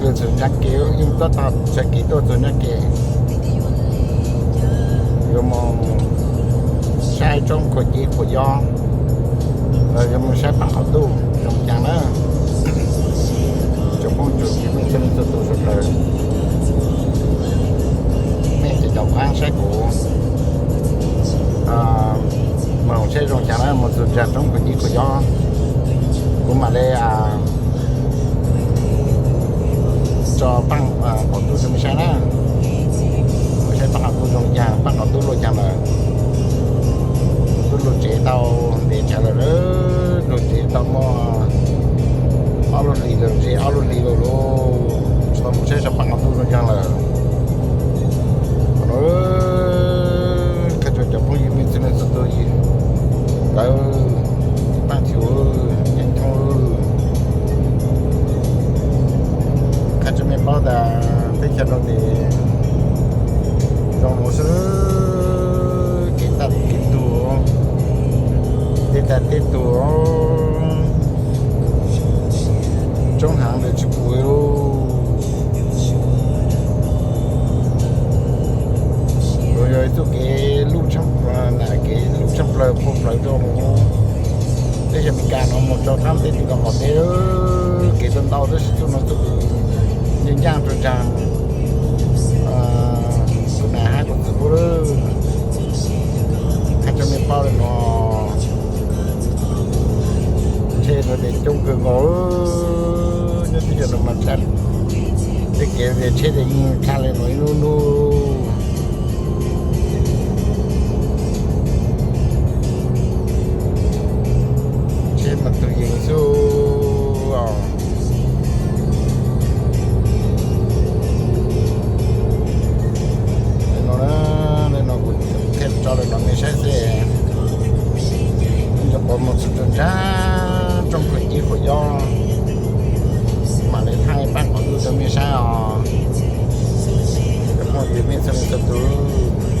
Txog ntsa kev, yeej tab tom txog kev tuaj txog ntsa kev, yuav mus saib roob khuam civ khuam yob, los yuav mus saib paab qaum ntuj zoo caag na. Tsoom phooj tsoom ywg mej txhua leej txhua tug sawv daws, mej cov caum qaab saib kuv, moog saib zoo caag na, mus txug ntsa roob khuam civ khuam yob, kuv mam le tso paab qaum ntuj rua mej saib na. Mus saib paab qaum ntuj zoo caag, paab qaum ntuj luaj caag lawm. Tub luaj tsev tau ntev tsawv lawm, luaj tsev tau muaj ob lub hlis lawm, ze ob lub hlis lawm lauj, tsis tau mus saib saib paab qaum ntuj zoo caag lawm. Qha rua cov phooj ywg mej txhua leej txhua tug, lawv paab tsi ua nyeej thoob, qha rua mej paub tas teb chaws no tes zoo nuav xwb, kev tag kev tug, teb tag teb tug, roob haav ntawd tsis pum li. Luag yog ib txuj kev luj tshaaj, kev luj tshaaj plawg puag plawg rua huv teb chaws Amelikas no mus rau qaab teb tim ko qaum teb, kev tau ntau tab sis txuj no txuj ncaaj ncaaj rua nraag kuv nam hab kuv txiv puab lawm. Qha rua mej paub le nuav, tsheb nuav tes coob kawg nkaus, nyob teb chaws nuav mas tej kev tes tsheb tes yeej dlha le nuav ib nub nub. Tsheb mas tug yees xwb os. Le nuav, le nuav kuv thiaj tso le nuav mej saib xwb. Ntsuag quav mus txug rua nraag roob khuam civ khuam yob, mam le thaij paab qaum ntuj rua mej saib os. Cov phooj ywg mej txhua leej txhua tug,